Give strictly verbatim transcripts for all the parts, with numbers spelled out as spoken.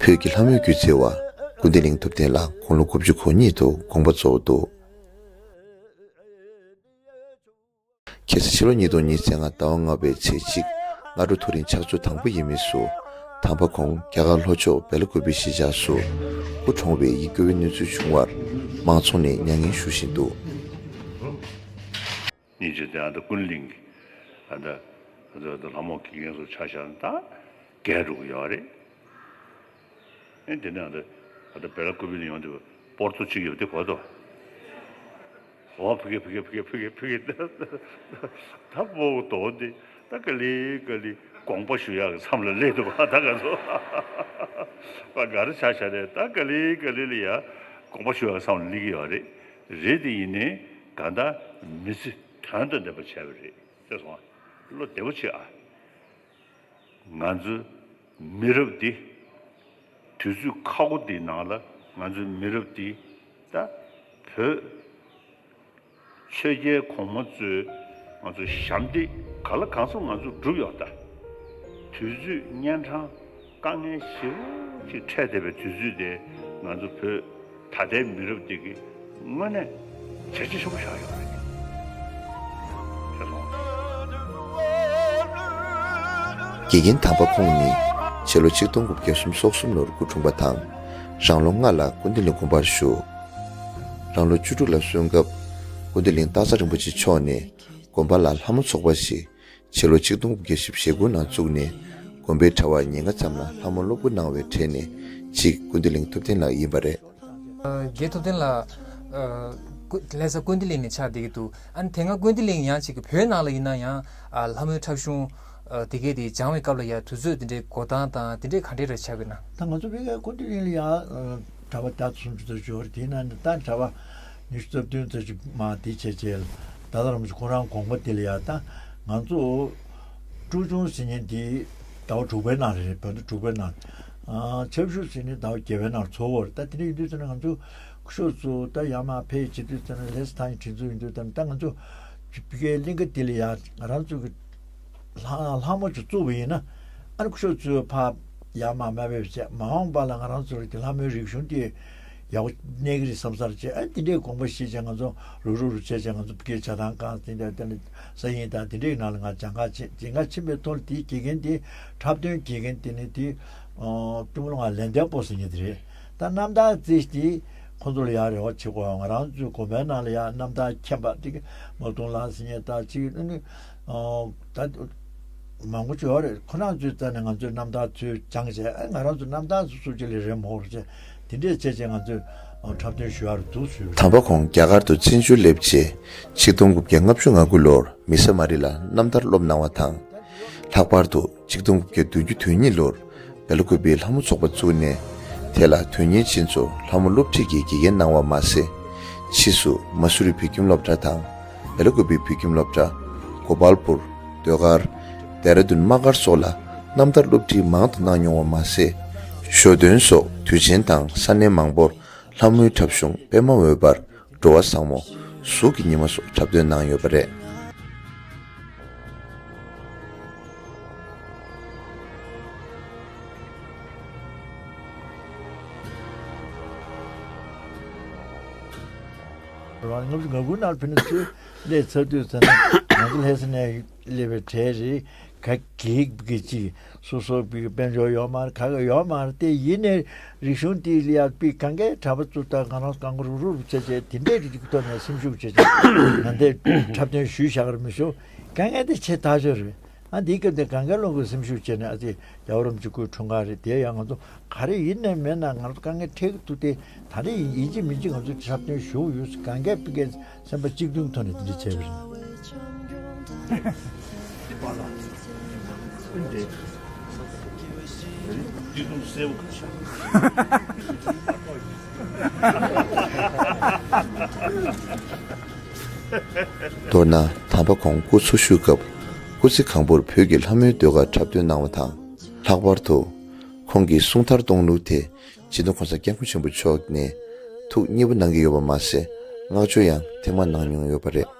བོད་ཀྱི་ལྷ་མོའི་སྒྱུ་རྩལ་བ་ཀུན་བདེ་གླིང་ཐུབ་བསྟན་ལགས་དགུང་ལོ་དགུ་བཅུ་གོ་གཉིས་དུ་དགོངས་པ་རྫོགས་འདུག། ཁ་སང་ཕྱི་ལོ་ཉིས་སྟོང་ཉི་ཤུ་རྩ་ལྔ་ཟླ་བ་ལྔ་པའི་ཚེས་གཅིག་སྔ་དྲོ་ཐོ་རེངས་ཕྱག་ཚོད་དང་པོ་ཡས་མས་སུ། དམ་པ་ཁོང་རྒྱ་གར་ལྷོ་ཕྱོགས་སྦེ་ལ་ཀུ་པེ་གཞིས་ཆགས་སུ་སྐུ་གྲོངས་པའི་ཡིད་སྐྱོ་བའི་གནས་ཚུལ་བྱུང་བར་མང་ཚོགས་ནས་མྱ་ངན་ཞུ་བཞིན་འདུག། སྙིང་རྗེ་དེ་ཨ་ད་ཀུན་གླིང་གི་ཨ་ད་ཨ་ད་ལྷ་མོ་དགེ་རྒན་ཚོ་ཆ་བཞག་ན་ད་རྒས་འགྲོ་གི་ཡོད་རེད། ཨེ་དེ་ནས་ཨ་ད་ཨ་ད་སྦེ་ལ་ཀུ་པེ་ནས་ཡོང་དུས་པོར་ཏོ་གཅིག་ཡོད་དེ་གོ་ཏོ། འོ་ཕི་གེ་ཕི་གེ་ཕི་གེ་ཕི་གེ་ཕི་གེ་ད་སྤོ་བོ་དོ་འདི་ད་ག་ལེ་ག་ལེ་དགོངས་པ་ཞུ་ཡག་གི་མཚམས་ལ་སླེབས་འདུག་པ། ད་ག་ཚོ་པ་ག་རེ་ཆ་བཞག་རེད། ད་ག་ལེ་ག་ལེ་ལ་ཡ་དགོངས་པ་ཞུ་ཡག་གི་མཚམས་ལ་སླེབས་ཀྱི་ཡོད་རེད། རེད་དེ་ཡིན་ནའི་གང་ལྟར་མི་ཚེ་དོན་དང་ལྡན་པ་བྱས་པ་རེད། ཤེས་སོང་ཨ། བློ་བདེ་པོ་བྱེད་ཨ། ང་ཚོའི་མི་རབས་འདི་དུས་ཚོད་ཁག་པོ་འདིའི་ནང་ལ་ང་ཚོའི་མི་རབས་འདི་ད་བོད་ཆོས་རྒྱལ་གོང་མ་ཚོས་ང་ཚོ་ཞབས་འདེགས་ག་ལ་གང་འཚམ་ང་ཚོ་བསྒྲུབས་ཡོད་ད། དུས་ཚོད་གཉན་འཕྲང་དཀའ་ངལ་ཞེ་པོ་ཅིག་འཕྲད་བསྡད་པའི་དུས་ཚོད་དེ་ང་ཚོ་བོད་ད་ལྟའི་མི་རབས་འདི་གིས་དངོས་གནས་བྱས་རྗེས་ཆེན་པོ་བཞག་ཡོད་རེད། ཤེས་སོང་། དགེ་རྒན་དམ་པ་ཁོང་ཉིད་ཕྱི་ལོ་ཆིག་སྟོང་དགུ་བརྒྱ་སུམ་ཅུ་སོ་གསུམ་ལོར་སྐུ་འཁྲུངས་པ་དང་། རང་ལོ་ལྔ་ལ་ཀུན་བདེ་གླིང་དགོན་པར་བཞུགས། རང་ལོ་བཅུ་དྲུག་ལ་སོན་སྐབས་ཀུན་བདེ་གླིང་སྟག་འཚེར་རིན་པོ་ཆེ་མཆོག་ནས་དགོན་པ་ལ་ལྷ་མོ་ཚོགས་པ་ཞིག་ཕྱི་ལོ་ཆིག་སྟོང་དགུ་བརྒྱ་བཞི་བཅུ་ཞེ་དགུ་ནང་བཙུགས་ནས་དགོན་པའི་གྲྭ་པ་ཉེན་ཁ་ཙམ་ལ་ལྷ་མོ་སློབ་སྐུ་གནང་བའི་གྲས་ནས་གཅིག་ཀུན་བདེ་གླིང་ཐུབ་བསྟན་ལགས་ཡིན་པ་རེད། རྒན་ཐུབ་བསྟན་ལགས། ཀུ་ལྷ་ས་ཀུན་བདེ་གླིང་ནས་ཆགས་བསྡད་ཀྱི་འདུག། ཨ་ནི་དེ་སྔ་ཀུན་བདེ་གླིང་ཡང་གཅིག་གི་བོད་ནང་ལ་ཡིན་ན་ཡང་ལྷ་མོའི་འཁྲབ་གཞུང་དེ་གས་དེ་སྦྱང་བའི་སྐབས་ལ་ཡང་དུས་ཚོད་དེ་འདྲའི་འགོར་སྟངས་དང་དེ་འདྲའི་ག་འདྲའི་ར་ཆགས་ཀྱི་ན། ད་ང་ཚོ་ཕ་གིའི་ཀུན་བདེ་གླིང་ལ་ཡང་གྲྭ་པ་ལྔ་བཅུ་ཙམ་ཅིག་ཡོད་རེད། དེའི་ནང་ནས་ད་གྲྭ་པ་ཉི་ཤུ་རྩ་བདུན་ཙམ་ཅིག་མ་དེ་བྱས་རྗེས་ལ་ད་ལྟ་རིན་པོ་ཆེ་ཁོང་རང་དགོངས་པ་དེ་ལ་ཡང་ད་ང་ཚོ་ཀྲུའུ་ཅུན་ཟེར་མཁན་དེ་ཟླ་བ་དྲུག་པའི་ནང་རེད། བོད་ཟླ་དྲུག་པའི་ནང་། ཨ་ཆབ་ཞུ་ཟེར་ནི་ཟླ་བ་བརྒྱད་པའི་ནང་ཚོགས་པ་རེད། ད་དེ་འདྲ་ཡིན་དུས་ཙམ་ན་ང་ཚོ་སྐུ་ཞབས་ཚོ་ད་ཡར་མར་ཕེབས་བྱེད་དུས་ཙམ་ན་ལས་ས་ཐང་ཡི་དྲིན་གཟོ་ཡིན་དུས་ཙམ་ད་ང་ཚོ་ཕ་གིའི་གླིང་ག་དེ་ལ་ཡ་ང་རང་ཚོ་གི་ལྷ་ལྷ་མོ་ཅིག་བཙུགས་པ་ཡིན་ན་ཨ་ནི་སྐུ་ཞབས་ཚོས་ཕར་ཡར་མར་མར་ཕེབས་བྱས་མ་འོངས་པ་ལ་ང་རང་ཚོ་གི་ལྷ་མོའི་རིག་གཞུང་དེ་ཡག་པོ་གནས་ཀྱི་རེད་བསམ་ས་རེད་བྱས། ཨ་དེ་འདྲའི་དགོངས་པ་བཞེས་བྱས་ང་ཚོ་རུག་རུག་རུག་བྱས་བྱས་ང་ཚོ་ཕ་གིའི་བྱ་བཏང་ཁང་དེ་འདྲ་དེ་ནི་ས་ཡིན་དང་དེ་འདྲའི་ནང་ལ་ང་སྦྱང་ག་ཕྱིན་སྦྱང་ག་ཕྱིན་པའི་ཐོག་ལ་དེའི་དགེ་རྒན་དེ་འཁྲབ་སྟོན་དགེ་རྒན་དེ་ནི་དེ་ཨ་སྐྱོ་མ་ལོ་ང་ལན་ལྡན་པོ་ཟེར་མཁན་དེ་རེད། ད་རྣམ་ཐར་རྩིས་དེ་ཁོང་ཚོ་ལ་ཡག་རེ་བ་བྱེད་དགོས། ང་རང་ཚོའི་དགོན་པའི་ནང་ལ་ཡག་རྣམ་ཐར་མཁྱེན་པ་དེ་གི་མོ་དུང་ལ་ཟེར་མཁན་ད་ཅིག་ཨ་ནི་ཨ་ད། མང་པོ་ཅིག་ཡོད་རེད། ཁོ་རང་ཚོའི་རྩ་ནས་ང་ཚོས་རྣམ་ཐར་ཚུར་སྦྱངས་བྱས་ཨ་ང་རང་ཚོ་རྣམ་ཐར་སོ་སོ་ཅིག་ལས་རེད་མོ་རེད་བྱས་དེ་འདྲས་བྱས་བྱས་ང་ཚོས་འཁྲབ་སྟོན་ཞུ་ཡག་རུ་འདུག་ཞུས་པ་རེད། དམ་པ་ཁོང་རྒྱ་གར་དུ་བཙན་བྱོལ་སླེབས་རྗེས་ཆིག་སྟོང་དགུ་བརྒྱ་ལྔ་བཅུ་ང་དགུ་ལོར་མི་ས་མ་རི་ལ་རྣམ་ཐར་སློབ་གནང་བ་དང་། ལྷག་པར་དུ་ཆིག་སྟོང་དགུ་བརྒྱ་བདུན་ཅུ་དོན་གཉིས་ལོར་སྦེ་ལ་ཀུ་པེའི་ལྷ་མོ་ཚོགས་པ་བཙུགས་ནས་དེ་ལ་དོན་གཉེར་ཅན་ཚོར་ལྷ་མོ་སློབ་ཁྲིད་ཀྱི་དགེ་རྒན་གནང་བ་མ་ཟད། ཕྱིས་སུ་མ་སུ་རི་བོད་ཁྱིམ་སློབ་གྲྭ་དང་། སྦེ་ལ་ཀུ་པེ་བོད་ཁྱིམ་སློབ་གྲྭ། གོ་པལ་པུར། ཟློས་གར། ལྡེ་ར་ལྡུན་དམག་སྒར་སོགས་ལ་རྣམ་ཐར་སློབ་ཁྲིད་མང་དུ་གནང་མྱོང་བ་མ་ཟད། ཞོ་སྟོན་སོགས་དུས་ཆེན་དང་ས་གནས་མང་པོར་ལྷ་མོའི་འཁྲབ་གཞུང་པད་མ་འོད་འབར། འགྲོ་བ་བཟང་མོ། གཟུགས་ཀྱི་ཉི་མ་སོགས་འཁྲབ་སྟོན་གནང་ཡོད་པ་རེད། ལྔ་བཅུ་ང་དགུ་ནང་ཕེབས་ནས་ཚུར་སླེབས་ཚར་དུས་ཙམ་ན་ང་ཚོ་ལྷ་ས་ནས་སླེབས་པའི་གྲས་རེད། ག་གེ་གི་ཅིག་སོ་སོ་གི་དཔལ་འབྱོར་ཡོད་མ་རེད། ག་ག་ཡོད་མ་རེད། དེ་ཡིན་ནའི་རིག་གཞུང་དེ་ལ་ཡ་པི་གང་གའི་གྲྭ་པ་ཚོ་དང་ང་རང་གང་ག་རུག་རུག་རུག་བྱས་བྱས་དེ་འདྲའི་རིགས་ཀྱི་ཐོག་ནས་སེམས་ཤུགས་བྱས་བྱས་ང་འདི་འཁྲབ་སྟོན་ཞུས་བཞག་གི་རེད་མི་ཤོ་གང་ག་དེ་ཆེ་ཐག་ཆོད་རེད། ཨ་འདིའི་སྐབས་དེ་གང་ག་ལོ་གི་སེམས་ཤུགས་བྱས་ནས་ཨ་ཙི་རྒྱལ་བ་རིན་པོ་ཆེ་སྐུའི་འཁྲུངས་སྐར་རེད། དེ་ཡང་ང་ཚོ་ག་རེ་ཡིན་ནའི་མེད་ན་ང་ཚོ་དཀའ་ངལ་འཕྲད་ཀྱི་འདུག་སྟེ། ད་རེས་ཡིན་གཅིག་མིན་གཅིག་ང་ཚོ་འཁྲབ་སྟོན་ཞུ་ཡོད། གང་གས་པི་ཀའི་སེམས་པ་གཅིག་མཐུན་ཐོག་ནས་འདི་འདྲ་བྱས་པ་རེད། མདོར་ན་དམ་པ་ཁོང་སྐུ་འཚོ་བཞུགས་སྐབས་སྐུ་ཚེ་གང་པོར་བོད་ཀྱི་ལྷ་མོའི་ཟློས་གར་འཁྲབ་སྟོན་གནང་བ་དང་། ལྷག་པར་དུ་ཁོང་གི་གསུང་ཐར་གཏོང་ལུགས་དེ་སྤྱི་ནོར་༸གོང་ས་༸སྐྱབས་མགོན་ཆེན་པོ་མཆོག་ནས་ཐུགས་མཉེས་པོ་གནང་གི་ཡོད་པ་མ་ཟད། བསྔགས་བརྗོད་ཡང་ཐེངས་མང་གནང་མྱོང་ཡོད་པ་རེད།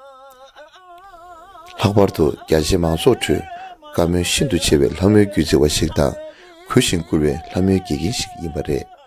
ལྷག་པར་དུ་རྒྱ་ཆེའི་མང་ཚོགས་ཁྲོད་བཀའ་མོལ་ཤིན་ཏུ་ཆེ་བའི་ལྷ་མོའི་སྒྱུ་རྩལ་བ་ཞིག་དང་། བུ་བཞིན་བཀུར་བའི་ལྷ་མོའི་དགེ་རྒན་ཞིག་ཡིན་པ་རེད།